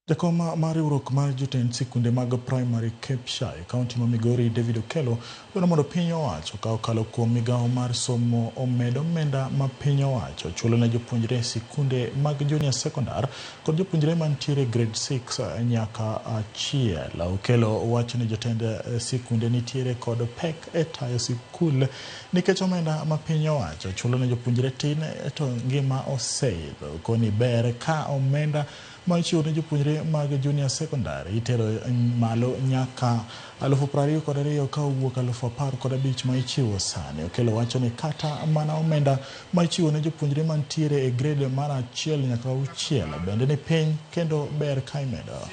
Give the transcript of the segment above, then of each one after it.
Jakom mar riwruok mar jotend sikunde mag primary KEPSHA e kaunti ma Migori David Okello dwaro mondo piny owacho ka okalo kuom migawo mar somo omed omenda ma piny owacho chulo ne jopuonjre e sikunde mag junior secondar kod jopuonjre mantiere grade 6 nyaka achiel. Okello wacho ni jotend sikunde nitiere kod pek e tayo sikul nikech omenda ma piny owacho chulo ne jopuonjre tin to ngima oseidho. Koni ber ka omenda ma ichiwo ne jopuonjre mag junior secondary itero malo nyaka 22,000 ka owuok 15,000 ma ichiwo sani. Okello wacho ni kata mana omenda ma ichiwo ne jopuonjre mantiere e grade mar 1 nyaka 6 bende ni piny kendo ber ka imedo.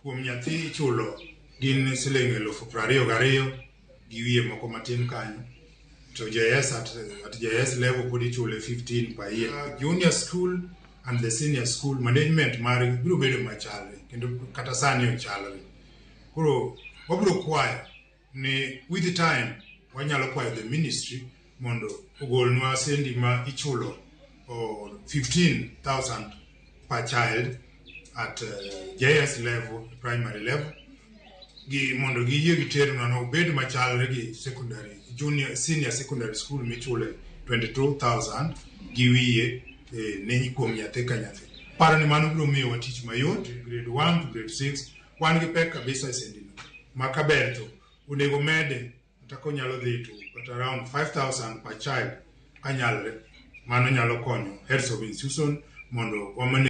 Kuom nyathi ichulo gin siling 22,000 gi wiye moko matin kanyo to JS at JS level pod ichule 15 per year. Junior school and the senior school management margi biro bedo machalre kendo kata sani ochalre. Koro wabiro kwayo ni with the time wanyalo kwayo the ministry mondo ogolnwa sendi ma ichulo 15,000 per child at JS level, primary level, gi mondo giyie giternwa no obed machalre gi secondary junior senior secondary school michule 22,000 gi wiye ne kuom nyathi ka nyathi. Paro ni mano biro miyowa tich mayot grade 1 to grade 6 wan gi pek kabisa e sendino ma kaber to onego mede kata konyalo dhi to kata around 5,000 per child kanyalre mano nyalo konyo heads of institution mondo wamane.